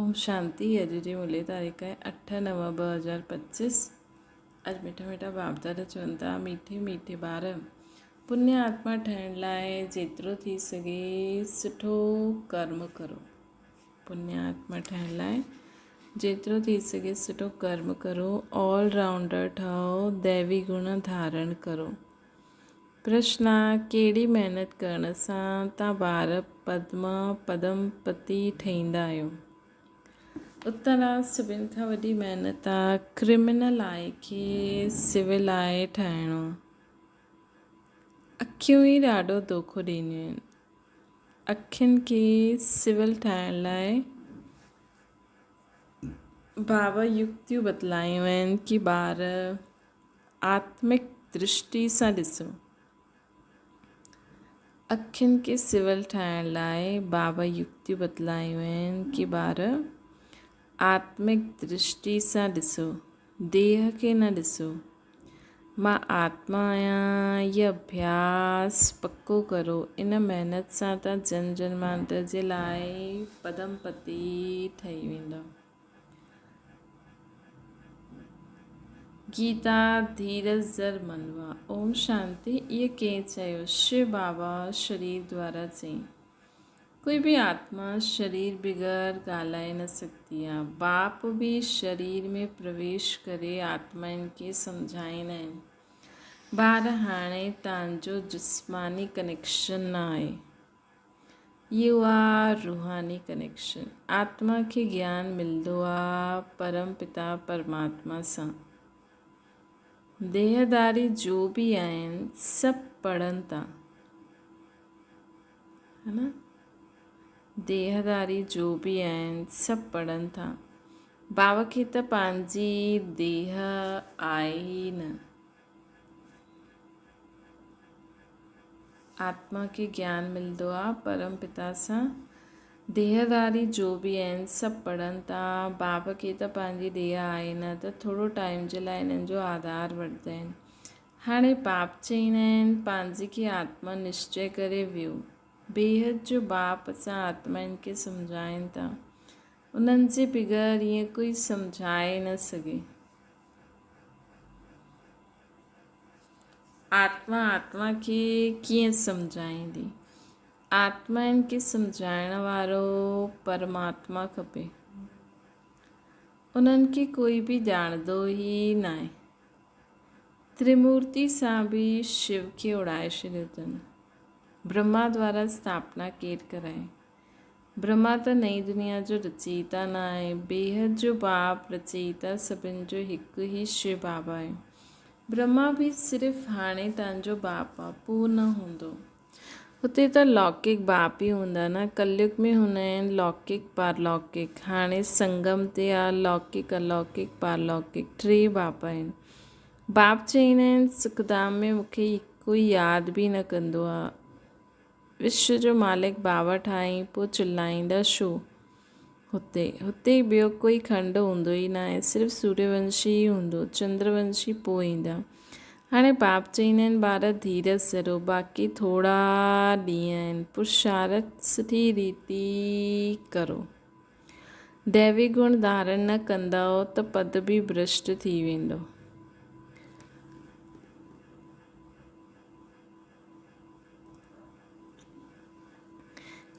اوم شانتي اڄ جي ملي تاريخ آهي 8/9/2025. اڄ مٺا مٺا باپ دادا چون ٿا، ميٺي ميٺي ٻار، پني آتما ٺهڻ لاء جيترو ٿي سگهي سٺو ڪرم ڪرو. پني آتما ٺهڻ لاء جيترو ٿي سگهي سٺو ڪرم ڪرو، آل رائونڊر ٺهو، ديوي گڻ ڌارڻ ڪرو. پرشن، ڪهڙي محنت ڪرڻ سان تان ٻار پدم پدم پتي ٺهيندا آهيو؟ اتر، سڀن کان وڏي محنت آ ڪرمنل آء کي سول آء ٺاهڻو. اکيون ئي ڏاڍو دوکو ڏينديون آهن. اکين کي سول ٺاهڻ لاء بابا يڪتيون بتلايون آهن ڪي ٻار آتمڪ درشٽي سان ڏسو. اکين کي سول ٺاهڻ لاء بابا يڪتيون بتلايون آهن ڪي ٻار آتمڪ درشٽي سان ڏسو، ديهه کي نه ڏسو. مان آتما آهيان، هي اڀياس پڪو ڪرو. ان محنت سان تان جنم جنمانتر جي لاء پدم پتي ٺهي ويندؤ. گيتا ڌيرج ڌر منوا. اوم شانتي اهي ڪنهن چيو؟ شو بابا شرير دوارا چئين. ڪوئي به آتما شرير بغير ڳالهائي نه سگهندي آ. باپ به شرير ۾ پرويش ڪري آتمائن کي سمجهائيندا آهن. ٻار هاڻي تانجو جسماني ڪنيڪشن نه آهي. اهو آ روحاني ڪنيڪشن. آتما کي گيان ملندو آ پرم پتا پرماتما سان. ديهداري جو به آهن سڀ پڙهن ٿا. ها نه؟ ديهداري جو به آهن سڀ پڙهن ٿا. بابا کي ته پنهنجي ديهه آهي ئي نه. آتما کي گيان ملندو آ پرم پتا سان. ديهداري جو به آهن سڀ پڙهن ٿا. باپ کي ته پنهنجي ديهه آهي نه ته ٿورو ٽائيم جي لاء انهن جو آڌار وٺندا آهن. هاڻي باپ چئيندا آهن پنهنجي کي آتما نشچي ڪري ويهو. بيحد جو باپ اسان آتمائن کي سمجهائين ٿا. انهن جي بغير ائين ڪوئي سمجهائي نه سگهي. آتما آتما کي ڪيئن سمجهائيندي؟ آتمائن کي سمجهائڻ وارو پرماتما کپي. انهن کي ڪوئي به ڄاڻندو ئي ناهي. ترمورتي سان به شو کي اڙائي ڇڏيو اٿن. برهما دوارا اسٿاپنا ڪير ڪرائي؟ برهما ته نئين دنيا جو رچيتا نه آهي. بيحد جو باپ رچيتا سڀن جو هڪ ئي شو بابا آهي. برهما به صرف هاڻي تنهنجو باپ آ، پوء نه هوندو. هتي ته لوڪڪ باپ ئي هوندا نه. ڪليگ ۾ هوندا آهن لوڪڪ پارلوڪڪ. هاڻي سنگم تي آ لوڪڪ الوڪڪ پارلوڪڪ ٽي باپ آهن. باپ چئيندا آهن سکڌام ۾ مون کي ڪوئي ياد به نه ڪندو آ. وشو جو مالڪ بابا ٺاهين پوء چلائيندا ڇو؟ هتي هتي ٻيو ڪوئي کنڊ هوندو ئي ناهي صرف سوريه ونشي ئي هوندو چندر ونشي پوء ايندا. هاڻي باپ چئيندا آهن ٻار ڌيرج ڌرو باقي ٿورا ڏينهن آهن پرشارٿ سٺي ريتي ڪرو. ديوي گڻ ڌارڻ نه ڪندؤ ته پد به ڀرشٽ ٿي ويندو.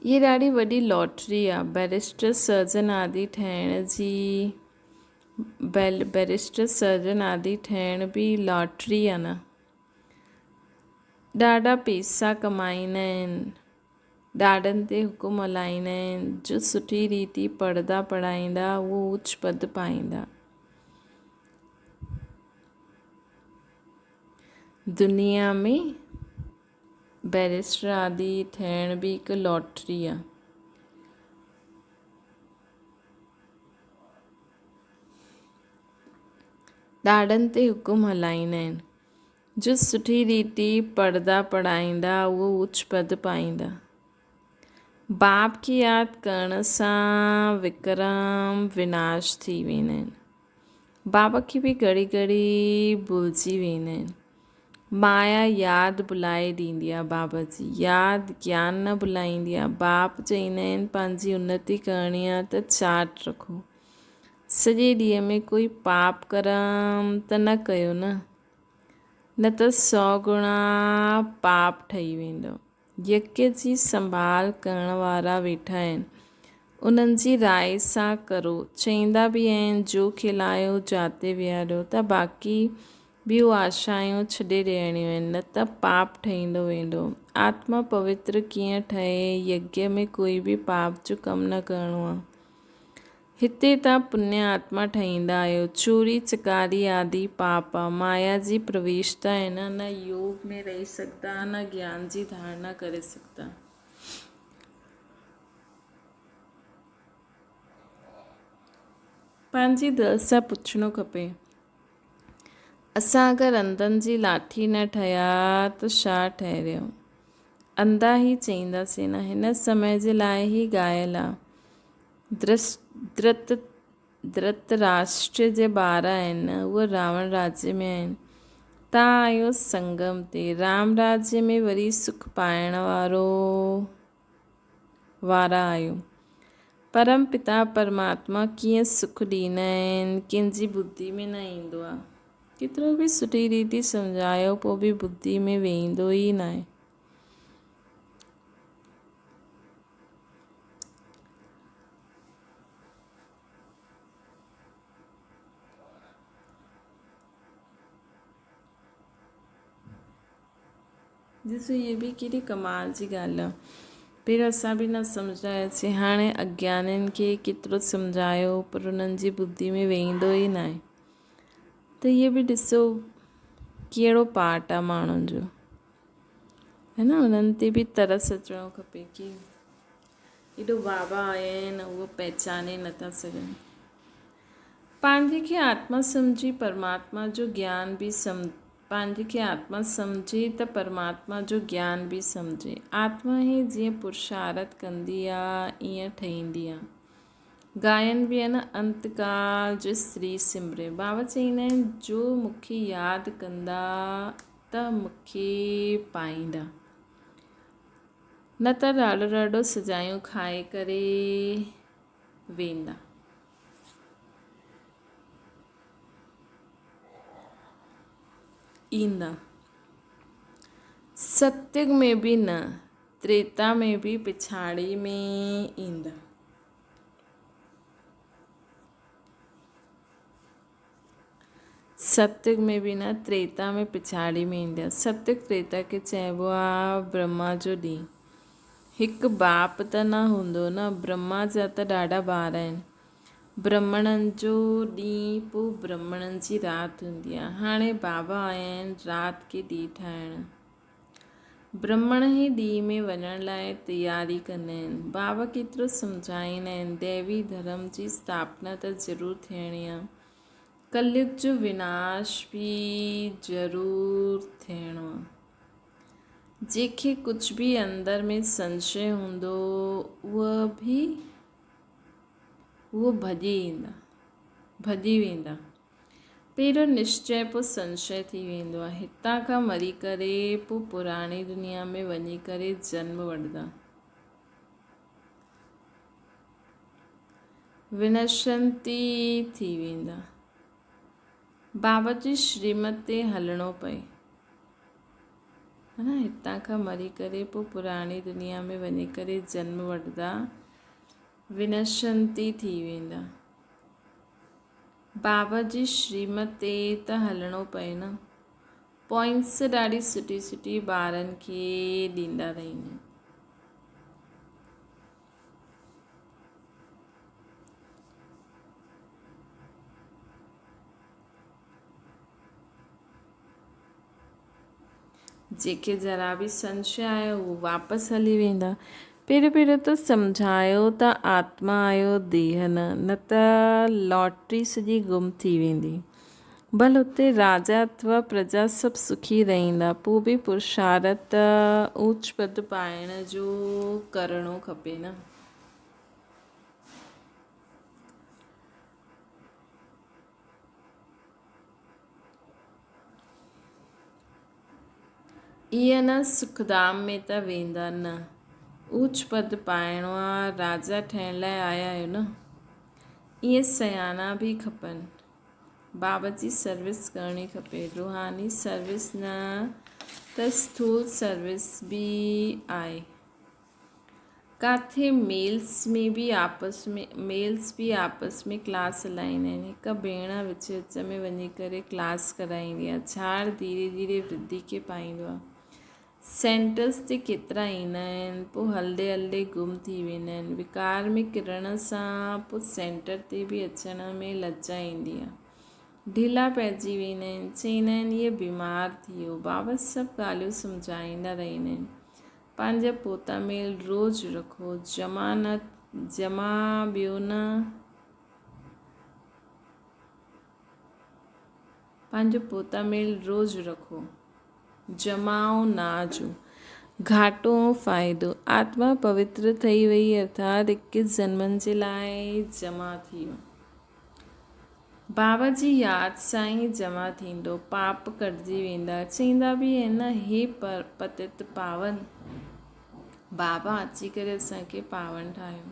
هيء ڏاڍي وڏي لاٽري آ. بئريسٽر سرجن آدي ٺهڻ جي بئريسٽر سرجن آدي ٺهڻ به لاٽري آ نه. ڏاڍا پيسا ڪمائيندا آهن. ڏاڍن تي حڪم هلائيندا آهن. جو سٺي ريتي پڙهندا پڙهائيندا اهو اوچ پد پائيندا. دنيا ۾ بئريسٽر آدي ٺهڻ به هڪ لاٽري آ. ڏاڍن تي حڪم هلائيندا آهن. جو سٺي ريتي پڙهندا پڙهائيندا اهو اوچ پد پائيندا. باپ کي ياد ڪرڻ سان وڪرم وناش ٿي ويندا آهن. بابا کي به گهڙي گهڙي ڀلجي ويندا آهن. مايا ياد ڀلائي ڏيندي آ بابا جي ياد گيان نه ڀلائيندي آ. باپ چئيندا آهن پنهنجي انتي ڪرڻي آ ته چاٽ رکو. سڄي ڏينهن ۾ ڪوئي پاپ ڪرم ته نه ڪيو نه، نه ته سو گڻا پاپ ٺهي ويندو. يڪي جي سنڀال ڪرڻ وارا ويٺا آهن، انهن جي راء سان ڪرو. چئيندا به آهن، جو کلايو جاتي ويهاريو ته باقي ٻيون آشائون ڇڏي ڏيڻيون آهن، نه ته پاپ ٺهيندو ويندو. آتما پوتر ڪيئن ٺهي؟ يگيه ۾ ڪوئي به پاپ جو ڪم نه ڪرڻو آهي. هتي تان پڃ آتما ٺهيندا آهيو. چوري چڪاري آدي پاپ آ. مايا جي پرويشتا آهن، نه يوگ ۾ رهي سگهندا نه گيان جي ڌارڻا ڪري سگهندا. پنهنجي دل سان پڇڻو کپي. اسان اگر انڌن جي لاٺي نه ٺهيا ته ڇا ٺهريو؟ انڌا هي چئينداسين نه. هن سمي جي لاء هي ڳايل آ. ڌرتراشٽر جي ٻار آهن، اهي راوڻ راڄ ۾ آهن. تان آيو سنگم تي. رام راڄ ۾ وري سک پائڻ وارو وارا آهيو. پرم پتا پرماتما ڪيئن سک ڏيندا آهن، ڪنهن جي ٻڌي ۾ نه ايندو آهي. ڪيترو به سٺي ريتي سمجهايو پوء به ٻڌي ۾ ويهندو ئي ناهي. ڏسو هيء به ڪيڏي ڪمال جي ڳالهه آ. پهريون اسان به نه سمجهندا هياسين، هاڻي اگيانين کي ڪيترو سمجهايو پر انهن جي ٻڌي ۾ ويهندو ئي ناهي. ته هيء به ڏسو ڪهڙو پارٽ آ ماڻهن جو. هي نه انهن تي به ترس اچڻو کپي ڪي ايڏو بابا آيا آهن اهو پهچاني نٿا سگهن. پنهنجي کي آتما سمجهي پرماتما جو گيان به سم پنهنجي کي آتما سمجهي ته پرماتما جو گيان به سمجهي. آتما هي جيئن پرشارت ڪندي آ ايئن ٺهيندي آ. گائن به آهن انت ڪال جو سري سمري. بابا چئيندا آهن جو مونکي ياد ڪندا ته مونکي پائيندا نه ته ڏاڍو ڏاڍو سزايون کائي ڪري ويندا. ايندا. ستيگ ۾ به نه تريتا ۾ به پڇاڙي ۾ ايندا. ستيگ ۾ به نه تريتا ۾ پڇاڙي ۾ ايندا. ستيگ تريتا کي چئبو آ برهما جو ڏينهن. هڪ باپ ته نه هوندو نه، برهما جا ته ڏاڍا ٻار آهن. برهمڻن جو ڏينهن پوء برهمڻن جي رات هوندي آ. هاڻي بابا آيا آهن رات کي ڏينهن ٺاهڻ. برهمڻ هي ڏينهن ۾ وڃڻ لاء تياري ڪندا آهن. بابا ڪيترو سمجهائيندا آهن، ديوي ڌرم جي اسٿاپنا ته ضرور ٿيڻي آ. ڪليگ جو وناش به ضرور ٿيڻو آ. جنهن کي ڪجهه به اندر ۾ سنشي هوندو اهو به اهو ڀڄي ايندا، ڀڄي ويندا. پهريون نشچي پوء سنشي ٿي ويندو آهي. هتان کان مري ڪري پوء پراڻي دنيا ۾ وڃي ڪري جنم وٺندا. ونشنتي ٿي ويندا. بابا جي شريمت تي هلڻو پئي. ها نه هتان کان مري ڪري پوء پراڻي دنيا ۾ وڃي ڪري جنم وٺندا. ونشنتي ٿي ويندا. بابا جي شريمت تي ته هلڻو پئي نه. پوائنٽس ڏاڍي سٺي سٺي ٻارن کي ڏيندا رهندا آهن. جيڪي ذرا به سنشي آيو اهو واپس هلي ويندا. پهريون پهريون ته سمجهايو ته آتما آهيو ديهه نه، نه ته لاٽري سڄي گم ٿي ويندي. ڀل اتي راجا اٿوا پرجا سڀ سکي رهندا، پوء به پرشارت ته اوچ پد پائڻ جو ڪرڻو کپي نه. ائين نه سکڌام ۾ ته ويندا نه. اوچ پد پائڻو آ، راجا ٺهڻ لاء آيا آهيو نه. ائين سياڻا به کپن. بابا جي سروس ڪرڻي کپي. روحاني سروس نه ته اسٿول سروس به آهي. ڪاٿي ميلز ۾ به آپس ۾ ميلز به آپس ۾ ڪلاس هلائيندا آهن. هڪ ڀيڻ وچ وچ ۾ وڃي ڪري ڪلاس ڪرائيندي آهي. جھاڙ ڌيري ڌيري ورڌي کي پائيندو آهي. سينٽرز تي ڪيترا ايندا آهن پوء هلندي هلندي گم ٿي ويندا آهن. وڪار ۾ ڪرڻ سان پوء سينٽر تي به اچڻ ۾ لڄا ايندي آهي. ڍلا پئجي ويندا آهن. چئيندا آهن هيء بيمار ٿي ويو. بابا سڀ ڳالهيون سمجهائيندا رهندا آهن. پنهنجا پوتا ميل روز رکو، جمع نه جمع ٻيو نه. پنهنجو پوتا ميل روز رکو، جمعو نه جو. گهاٽو ۽ فائدو، آتما پوتر ٿي وئي ارٿات اڪيس جنمن جي لاء جمع ٿي ويو. بابا جي ياد سان ئي جمع ٿيندو، پاپ ڪٽجي ويندا. چئيندا به آهن نه، هي پتت پاون، بابا اچي ڪري اسان کي پاون ٺاهيو.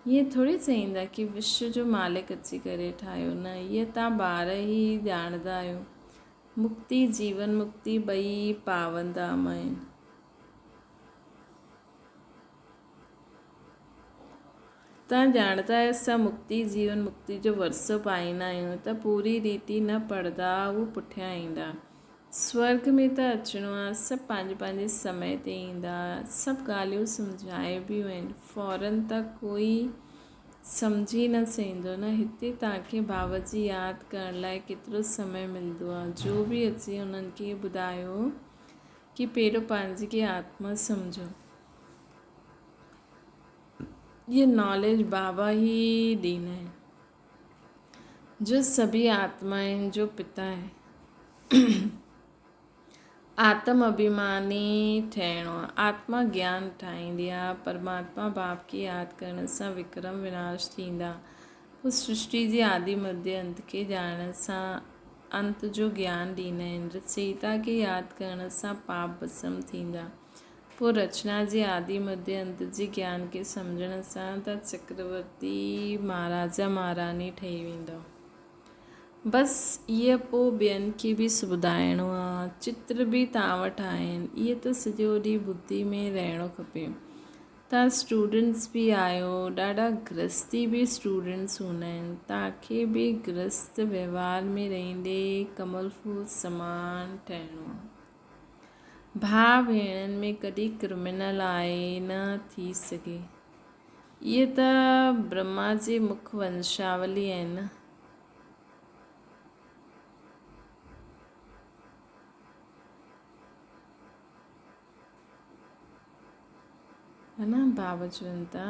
ائين ٿوري چئيندا ڪي وشو جو مالڪ اچي ڪري ٺاهيو، نه، اهي توهان ٻار ئي ڄاڻندا آهيو. مڪتي، جيون مڪتي ٻئي پاون ڌام آهن. توهان ڄاڻندا آهيو اسان مڪتي جيون مڪتي جو ورثو پائيندا آهيون ته پوري ريتي نه پڙهندا اهو پٺيان ايندا. سورڳ ۾ ته اچڻو آهي سڀ پنهنجي پنهنجي سمي تي ايندا. سڀ ڳالهيون سمجهائبيون آهن فورن ته ڪوئي سمجهي نه سگهندو نه هتي توهان کي بابا جي ياد ڪرڻ لاء ڪيترو سمي ملندو آهي جو به اچي انهن کي ٻڌايو ڪي پهريون پنهنجي کي آتما سمجهو. ये नॉलेज बाबा ही देना है جو سڀي آتمائن جو پتا آهي. آتم اڀيماني ٺهڻو آهي. آتما گيان ٺاهيندي آهي. پرماتما باپ کي ياد ڪرڻ سان وڪرم وناش ٿيندا. پوء سرشٽي جي آدي مڌيه انت کي ڄاڻڻ سان انت جو گيان ڏيندا آهن. رچيتا کي ياد ڪرڻ سان پاپ ڀسم ٿيندا. پوء رچنا جي آدي مڌيه انت جي گيان کي سمجهڻ سان ته چڪرورتي مهاراجا مهاراڻي ٺهي ويندؤ. بس اهي پوء ٻين کي به ٻڌائڻو آ. چتر به توهان وٽ آهن. اهي ته سڄو ڏينهن ٻڌي ۾ رهڻو کپي. توهان اسٽوڊنٽس به آهيو، ڏاڍا گرهستي به اسٽوڊنٽس هوندا آهن. توهان کي به گرهست وهنوار ۾ رهندي ڪمل ڦول سمان ٺهڻو آ. ڀاء ڀيڻن ۾ ڪڏهن ڪرمنل آء نه ٿي سگهي. اهي ته برهما جي مک ونشاولي آهن نه. ها نه بابا چون ٿا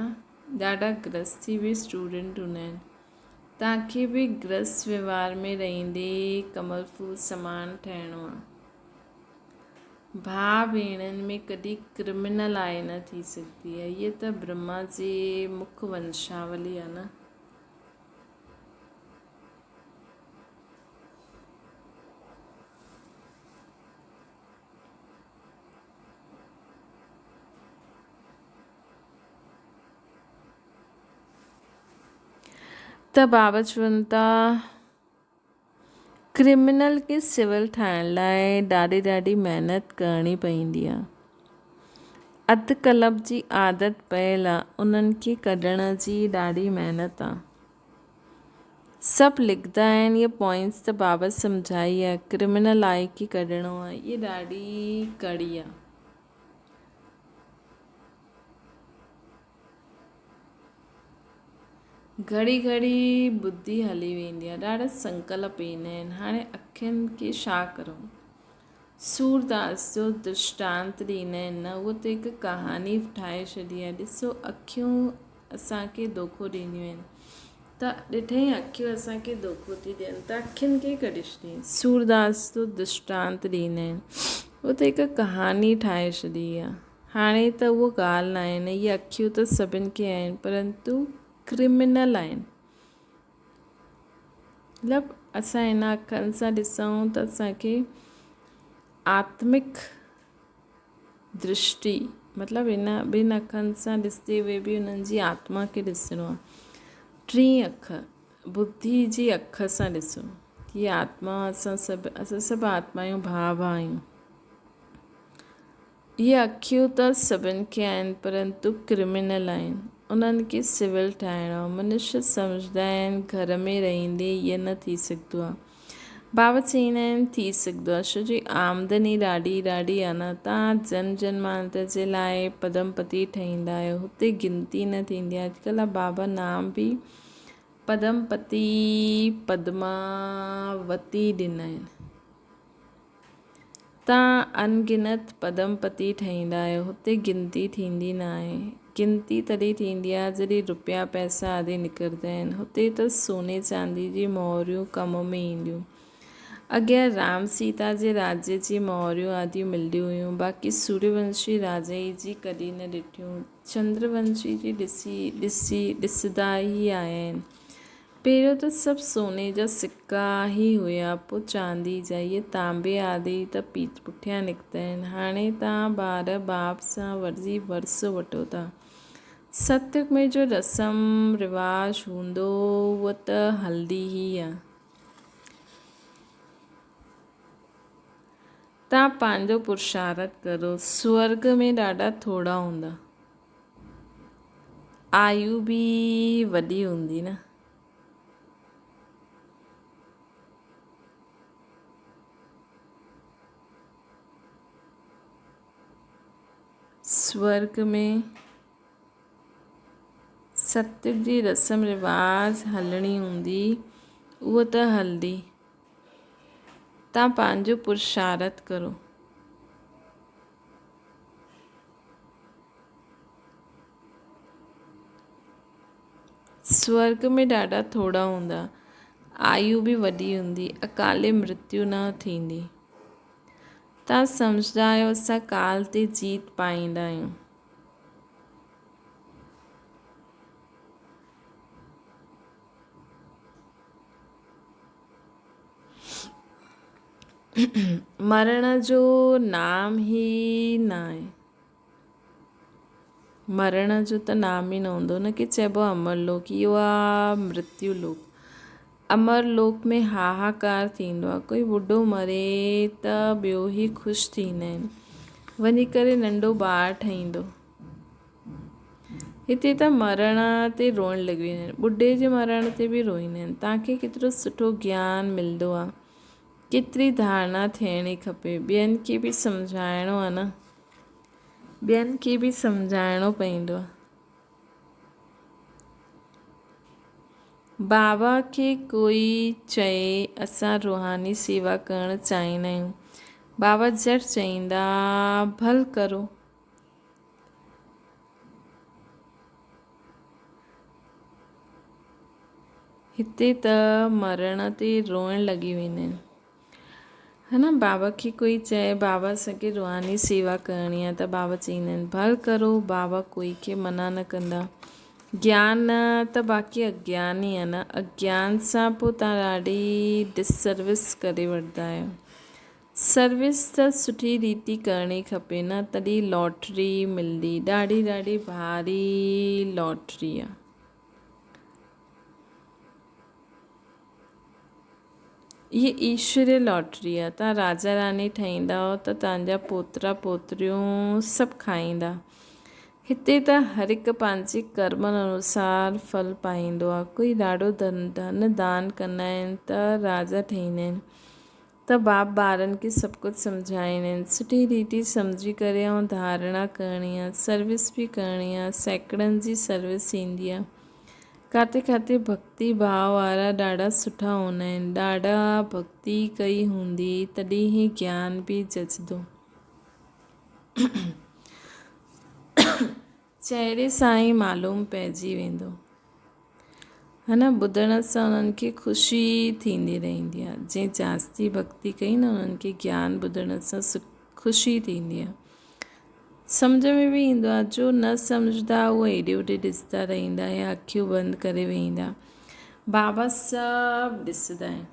ڏاڍا گرهستي به اسٽوڊنٽ هوندا آهن. توهان کي به گرهست وهنوار ۾ رهندي ڪمل ڦول سمان ٺهڻو آهي. ڀاء ڀيڻن ۾ ڪڏهن ڪرمنل آء نه ٿي سگهندي آهي. هيء ته برهما جي مک ونشاولي آهي نه. ته بابا چون ٿا ڪرمنل کي سول ٺاهڻ لاء ڏاڍي ڏاڍي محنت ڪرڻي پوندي آهي. اڌ ڪلب جي عادت پيل آهي انهن کي ڪڍڻ جي ڏاڍي محنت آهي. سڀ لکندا آهن اهي پوائنٽس ته بابا سمجهائي آهي ڪرمنل آئي کي ڪڍڻو آهي اهي ڏاڍي ڪڙي آهي. گهڙي گهڙي ٻڌي هلي ويندي آهي. ڏاڍا سنڪلپ ايندا آهن. هاڻي اکين کي ڇا ڪرون؟ سورداس جو درشٽانت ڏيندا آهن نه، اهو ته هڪ ڪهاڻي ٺاهي ڇڏي آهي. ڏسو اکيون اسان کي دوکو ڏينديون آهن ته ڏٺئي اکيون اسان کي دوکو ٿي ڏين ته اکين کي ڪڍي ڇڏيائين. سورداس جو درشٽانت ڏيندا آهن. اهو ته هڪ ڪهاڻي ٺاهي ڇڏي آهي. هاڻي ته اهو ڳالهه ناهي نه، اهي اکيون ته سڀن کي آهن پرنتو ڪرمنل آهن. مطلب اسان هن اکن سان ڏسون ته اسان کي آتمڪ. درشٽي مطلب ان ٻن اکن سان ڏسندي هوئي به انهن جي آتما کي ڏسڻو آهي. ٽين اک ٻڌي جي اک سان ڏسو. هي آتما اسان سڀ اسان سڀ آتما آهيون ڀاء ڀاء آهيون. اهي اکيون ته سڀن کي آهن پرنتو ڪرمنل آهن انهن کي سول ٺاهڻو آهي. منشي سمجهندا آهن گهر ۾ رهندي ائين نه ٿي سگهندو آهي. بابا چئيندا آهن ٿي سگهندو آهي ڇو جي آمدني ڏاڍي ڏاڍي آهي نه توهان جنم جنمانتر جي لاء پدم پتي ٺهيندا آهيو هتي گنتي نه ٿيندي آهي اڄڪلهه بابا نام به پدم پتي پدماوتي ڏنا آهن. تان انگنت پدم پتي ٺهيندا آهيو. هتي گنتي ٿيندي نه آهي. گنتي تڏهن ٿيندي آهي جڏهن روپيا پئسا آدي نڪرندا آهن. هتي ته سوني چاندي جي مهريون ڪم ۾ اينديون. اڳيان رام سيتا جي راجيه جي مهريون آدي ملديون هيون. باقي سوريونشي راجائي جي ڪڏهن نه ڏٺيون. چندر ونشي جي ڏسي ڏسي ڏسندا ئي آيا آهن. پهريون ته سڀ سوني جا سڪا ئي هيا، پوء چاندي جا. اهي تانبي آدي ته پٺيان نڪتا آهن. هاڻي توهان ٻار باپ سان ورجي ورثو وٺو ٿا. ستيگ ۾ جو رسم رواج هوندو اهو ته هلندي ئي آ. توهان پنهنجو پرشارٿ ڪرو. سورڳ ۾ ڏاڍا ٿورا هوندا. آيو به وڏي هوندي نه. سورڳ ۾ ستيگ جي رسم رواج هلڻي هوندي اهو ته هلندي. توهان پنهنجو پرشارٿ ڪرو. سورڳ ۾ ڏاڍا ٿورا هوندا. آيو به وڏي هوندي. اڪالي مرتيو نه ٿيندي. توهان سمجهندا آهيو اسان ڪال تي جيت پائيندا آهيون. مرڻ جو نام ئي ناهي. مرڻ جو ته نام ئي نه هوندو ان کي چئبو آهي امر لوڪ. اهو آهي مرتيو لوڪ. امر لوڪ ۾ هاهاڪار ٿيندو آهي. ڪوئي ٻڍو مري ته ٻيو ئي خوش ٿيندا آهن. وڃي ڪري ننڍو ٻار ٺهيندو. هتي ته مرڻ تي روئڻ لڳي ويندا آهن. ٻڍي جي مرڻ تي به روئيندا آهن. توهان کي ڪيترو سٺو گيان ملندو آهي. ڪيتري ڌارڻا ٿيڻي کپي. ٻين کي به سمجهائڻو آهي نه. ٻين کي به سمجهائڻو پوندو آهي. بابا کي ڪوئي چئي اسان روحاني سيوا ڪرڻ چاهيندا آهيون. بابا جهٽ چئيندا ڀل ڪرو. هتي ته مرڻ تي روئڻ لڳي ويندا آهن. ها نه بابا کي ڪوئي چئي بابا اسان کي روحاني سيوا ڪرڻي آهي ته بابا چئيندا آهن ڀل ڪرو بابا ڪوئي کي منع نه ڪندا. گيان ته باقي اگيان ئي آهي نه اگيان سان پوء تان ڏاڍي ڊس سروس ڪري وٺندا آهيو. سروس ته سٺي ريتي ڪرڻي کپي نه تڏهن لاٽري ملندي ڏاڍي ڏاڍي ڀاري لاٽري آ. هي ايشوري لاٽري آ تان راجا راني ٺهيندا هو ته تان جا پوترا پوتريون سڀ کائيندا هتي ته هر هڪ پنهنجي ڪرمن انوسار ڦل پائيندو آ ڪوئي ڏاڍو ڌن دان ڪندا آهن ته راجا ٺهيندا آهن ته باپ ٻارن کي سڀ ڪجهه سمجهائين آهن. سٺي ريتي سمجهي ڪري ۽ ڌارڻا ڪرڻي آ، سروس به ڪرڻي آ، سيڪڙن جي سروس ٿيندي آ. ڪاٿي ڪاٿي ڀڳتي ڀاء وارا ڏاڍا سٺا هوندا آهن. ڏاڍا ڀڳتي ڪئي هوندي تڏهن هي گيان به جچندو. چهري سان ئي معلوم پئجي ويندو. ها نه ٻڌڻ سان انهن کي خوشي ٿيندي رهندي آهي. جنهن جاستي ڀڳتي ڪئي نه انهن کي گيان ٻڌڻ سان خوشي ٿيندي آهي. سمجهه ۾ به ايندو آهي جو نه سمجهندا اهي هيڏي هوڏي ڏسندا رهندا يا اکيون بند ڪري ويهندا. بابا سڀ ڏسندا آهن.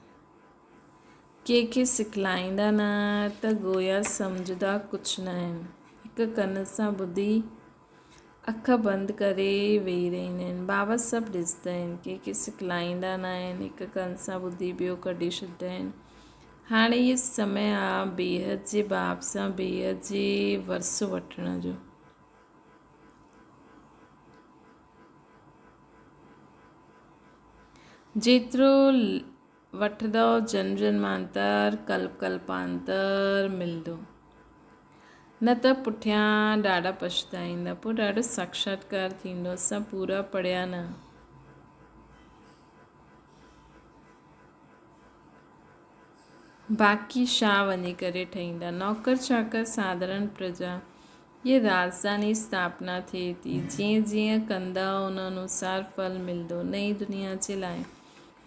ڪنهن کي سکلائيندا نه ته گويا سمجهندا ڪجهه نه آهن. هڪ ڪن سان ٻڌي اک بند ڪري ويهي رهندا آهن. بابا سڀ ڏسندا آهن. ڪنهن کي سکلائيندا ناهن. هڪ ڪن سان ٻڌي ٻيو ڪڍي ڇڏيندا آهن. هاڻي هي سمي آ بيحد جي باب سان بيحد جي ورثو وٺڻ جو. جيترو وٺندؤ جنم جنمانتر ڪلپ ڪلپانتر ملندو. نه ته پٺيان ڏاڍا پڇتائيندا. پوء ڏاڍو ساکشاتڪار ٿيندو. اسان پورا پڙهيا نه. باقي ڇا وڃي ڪري ٺهيندا. نوڪر چاڪر ساڌارڻ پرجا. هيء راڄڌاني اسٿاپنا ٿئي ٿي. جيئن جيئن ڪندؤ ان انوسار ڦل ملندو. نئين دنيا جي لاء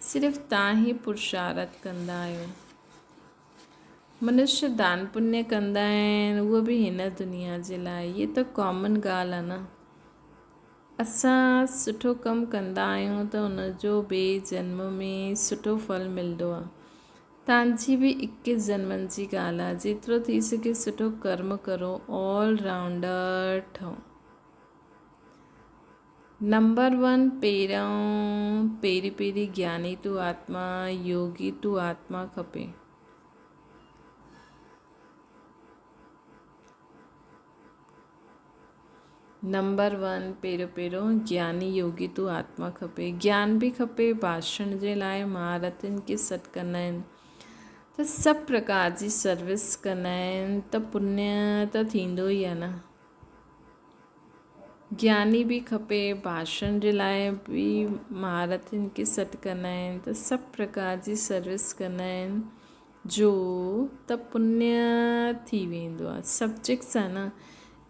صرف تان ئي پرشارٿ ڪندا آهيو. منشي دان پڃ ڪندا آهن اهو به هن دنيا جي لاء. هيء ته ڪامن ڳالهه آهي نه. اسان سٺو ڪم ڪندا آهيون ته ان جو ٻئي جنم ۾ سٺو ڦل ملندو آهي. تان جي به اڪيس جنمن جي ڳالهه آهي. جيترو ٿي سگهي سٺو ڪرم ڪرو، آل رائونڊر ٺهو. نمبر ون پهريون پهرين پهرين گياني تون آتما، يوگي تون آتما کپي. نمبر ون پهريون پهريون گياني يوگي تون آتما کپي. گيان به کپي ڀاشڻ جي لاء مهارتين کي سڏ ڪندا آهن ته سڀ پرڪار جي سروس ڪندا آهن ته پڃ ته ٿيندو ئي آهي نه. گياني به کپي ڀاشڻ جي لاء به مهارتين کي سڏ ڪندا آهن ته سڀ پرڪار جي سروس ڪندا آهن. جو ته پڃ ٿي ويندو آهي. سبجيڪٽس آهي نه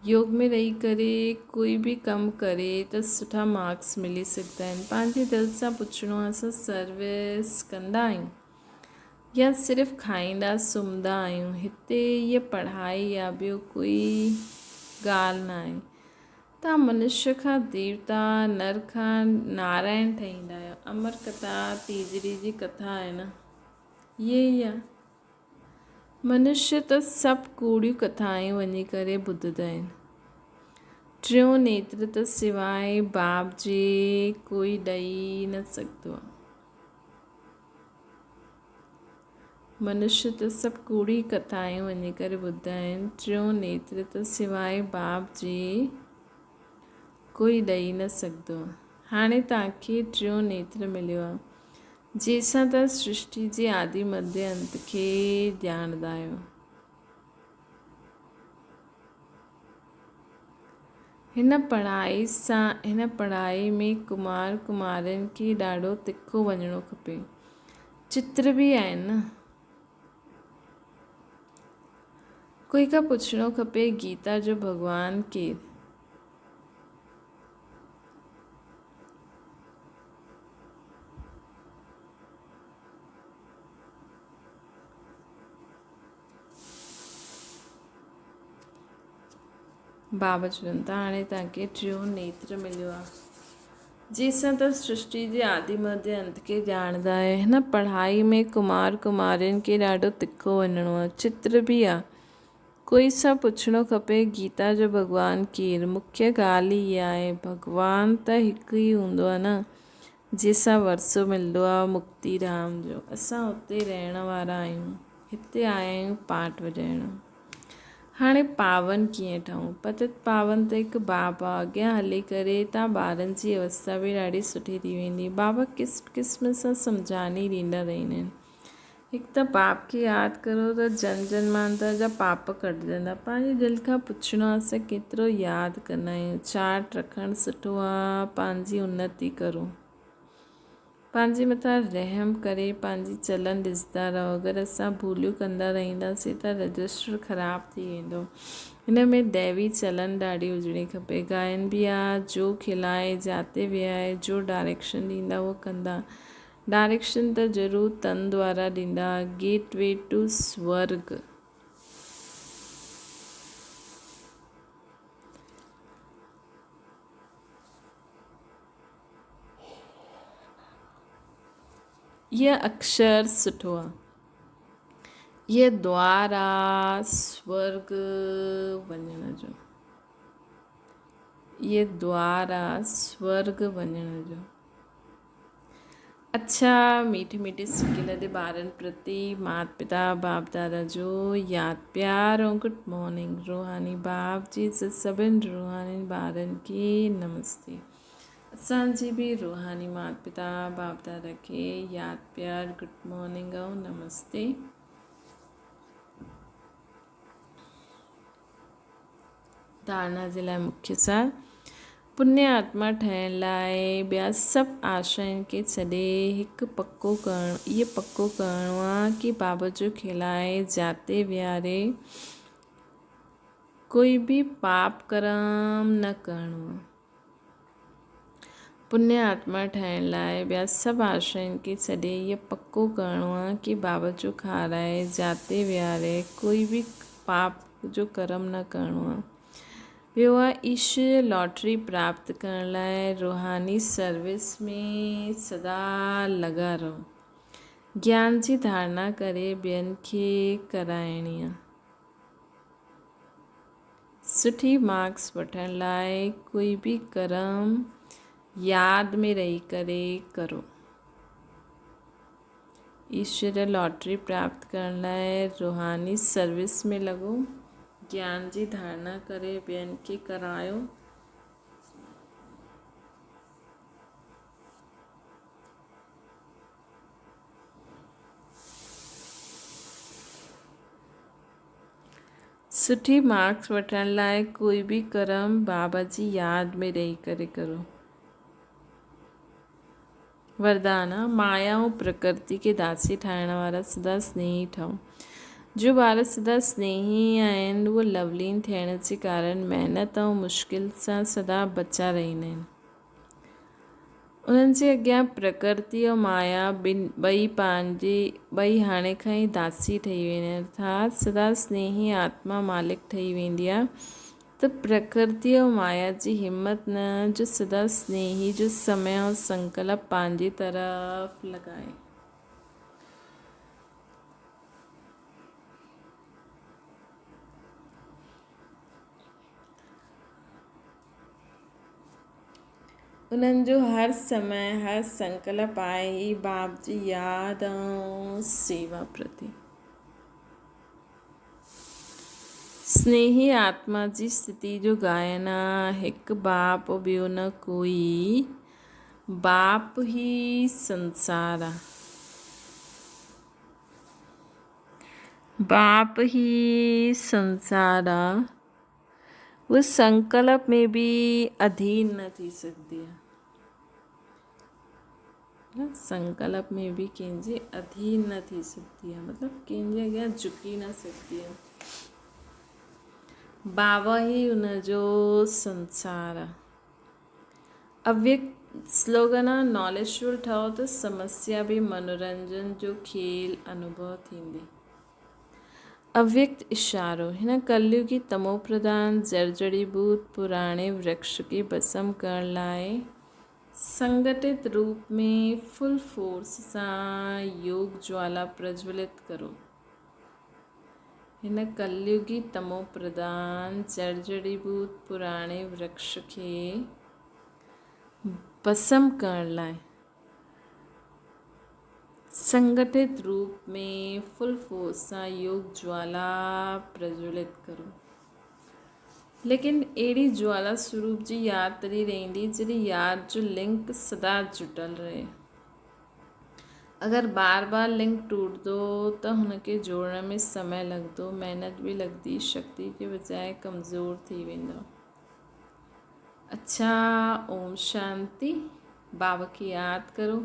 يوگ ۾ رهي ڪري ڪوئي به ڪم ڪري ته سٺا مارڪس ملي سگهندا آهن. پنهنجي دل سان پڇڻو آهي اسان سروس ڪندا آهيون يا صرف کائيندا سمهندا آهيون. هتي هيء پڙهائي يا ٻيو ڪوئي ڳالهه نه آهي. توهان منشي کان ديوتا، نر کان نارائڻ ٺهيندا آهيو. امر ڪٿا تيجڙي جي ڪٿا آهي نه. اهي ئي آ. منشي ته سڀ ڪوڙيون ڪٿائون وڃي ڪري ٻڌندا آهن. ٽيون نيتر ته سواء باب جي ڪوئي ڏئي نه سگهندو آ. منشي ته سڀ ڪوڙيون ڪٿائون وڃي ڪري ٻڌندا آهن. ٽيون نيتر ته سواء باب جي ڪوئي ڏئي نه سگهندو آ. هاڻي توهان کي ٽيون نيتر مليو آ. جنهن سان توهان سرشٽي جي آدي مڌيه انت کي ڄاڻندا آهيو. هن پڙهائي سان هن پڙهائي ۾ ڪمار ڪمارين کي ڏاڍو تکو وڃڻو کپي. چتر به آهن نه. ڪوئي کان پڇڻو کپي گيتا جو ڀڳوان ڪير؟ بابا چون ٿا هاڻي توهان کي ٽيون نيتر مليو آهي جنهن سان توهان سرشٽي جي آدي مڌيه انت کي ڄاڻندا آهيو هن پڙهائي ۾ ڪمار ڪمارين کي ڏاڍو تکو وڃڻو آهي چتر به آهي ڪوئي سان پڇڻو کپي گيتا جو ڀڳوان ڪير؟ مکيه ڳالهه ئي اها آهي. ڀڳوان ته هڪ ئي هوندو آهي نه، جنهن سان ورثو ملندو آهي مڪتي ڌام جو. اسان اتي رهڻ وارا آهيون. هتي آيا آهيون پاٽ وڄائڻ. هاڻي پاون ڪيئن ٺهون؟ پتت پاون ته هڪ باب آهي. اڳيان هلي ڪري تان ٻارن جي اوستا به ڏاڍي سٺي ٿي ويندي. بابا قسم قسم سان سمجهاڻي ڏيندا رهندا آهن. هڪ ته پاپ کي ياد ڪرو ته جنم جنمانتر جا پاپ ڪٽجندا. پنهنجي دل کان پڇڻو آ اسان ڪيترو ياد ڪندا آهيون. چارٽ رکڻ سٺو آ پنهنجي انتي ڪرو. پنهنجي مٿان رحم ڪري پنهنجي چلن ڏسندا رهو. اگر اسان ڀوليون ڪندا رهنداسين ته رجسٽر خراب ٿي ويندو. هن ۾ ديوي چلن ڏاڍي هجڻي کپي. گائن به آ جو کلائي جاتي ويهائي جو ڊائريڪشن ڏيندا اهو ڪندا. ڊائريڪشن ته ضرور تن دوارا ڏيندا، گيٽ وي ٽو سورگ. اهي اڪشر سٺو آ. اهي دوار آ سورگ وڃڻ جو. اهي دوار آ سورڳ وڃڻ جو. اڇا ميٺي ميٺي سڪيل the ٻارن پرتي مات پتا باپ دادا جو ياد پيار ۽ گڊ مارننگ روحاني باپ جي سڀن روحاني ٻارن کي نمستي اسان جي به روحاني مات پتا باپ دادا کي ياد پيار گڊ مارننگ ۽ نمستي. ڌارڻا جي لاء مکيه سار، پڃ آتما ٺهڻ لاء ٻيا سڀ آشائن کي ڇڏي هڪ پڪو ڪرڻ اهو پڪو ڪرڻو آ ڪي بابا جو کيلائي جاتي ويهاري ڪوئي به پاپ ڪرم نه ڪرڻو آ. پڃ آتما ٺاهڻ لاء ٻيا سڀ آشائن کي ڇڏي اهو پڪو ڪرڻو آ ڪي بابا جو کارائي جاتي ويهاري ڪوئي به پاپ جو ڪرم نه ڪرڻو آ. ٻيو آ ايشوريه لاٽري پراپت ڪرڻ لاء روحاني سروس ۾ سدا لڳا رهو. گيان جي ڌارڻا ڪري ٻين کي ڪرائڻي آ. سٺي مارڪس وٺڻ لاء ڪوئي به ڪرم ياد ۾ رهي ڪري ڪرو. ايشوريه لاٽري پراپت ڪرڻ لاء روحاني سروس ۾ لڳو. گيان جي ڌارڻا ڪري ٻين کي ڪرايو. سٺي مارڪس وٺڻ لاء ڪوئي به ڪرم بابا جي ياد ۾ رهي ڪري ڪرو. وردان، مايا ۽ پرڪرتي کي داسي ٺاهڻ وارا سدا سنيهي ٺهو. جو ٻار سدا سنيهي آهن اهي لولين ٿيڻ جي ڪارڻ محنت ۽ مشڪل سان سدا بچا رهندا آهن. انهن جي اڳيان پرڪرتي ۽ مايا ٻئي پنهنجي ٻئي هاڻي کان ئي داسي ٺهي ويندا آهن ارٿات سدا سنيهي آتما مالڪ ٺهي ويندي آهي ته پرڪرتي ۽ مايا جي همت نه جو سدا سنيهي جو سمي ۽ سنڪلپ پنهنجي طرف لڳائي. انهن جو هر سمي هر سنڪلپ آهي ئي باپ جي ياد ۽ سيوا پرتي. سنيهي آتما جي اسٿتي جو گائن آ هڪ باپ ٻيو نه ڪوئي، باپ ئي سنسار آ. باپ ئي سنسار آ. هوء سنڪلپ ۾ به اڌين نه ٿي سگهندي آهي. سنڪلپ ۾ به ڪنهن جي اڌين نه ٿي سگهندي آهي مطلب ڪنهن جي اڳيان جهڪي نه سگهندي آهي. بابا ئي ان جو سنسار آهي. اويڪت سلوگن آهي ناليجفل ٺهو ته سمسيا به منورنجن جو کيل انوڀو ٿيندي. اويڪت اشارو، هن ڪليوگي تمو پرڌان جڙجڙيڀوت پراڻي ورڪش کي ڀسم ڪرڻ لاء سنگٺت روپ ۾ فل فورس سان يوگ جوالا پرجولت ڪرو. هن ڪليوگي تمو پرڌان جڙجڙيڀوت پراڻي ورڪش کي ڀسم ڪرڻ لاء سنگٺت روپ ۾ فل فورس سان يوگ جوالا پرجولت ڪرو. ليڪن اهڙي جوالا سروپ جي ياد تڏهن رهندي جڏهن ياد جو لنڪ سدا جٽل رهي. اگر بار بار لنڪ ٽوٽندو ته هن کي جوڙڻ ۾ سمي لڳندو، محنت به لڳندي، شڪتي جي بجاء ڪمزور ٿي ويندو. اڇا اوم شانتي. بابا کي ياد ڪرو.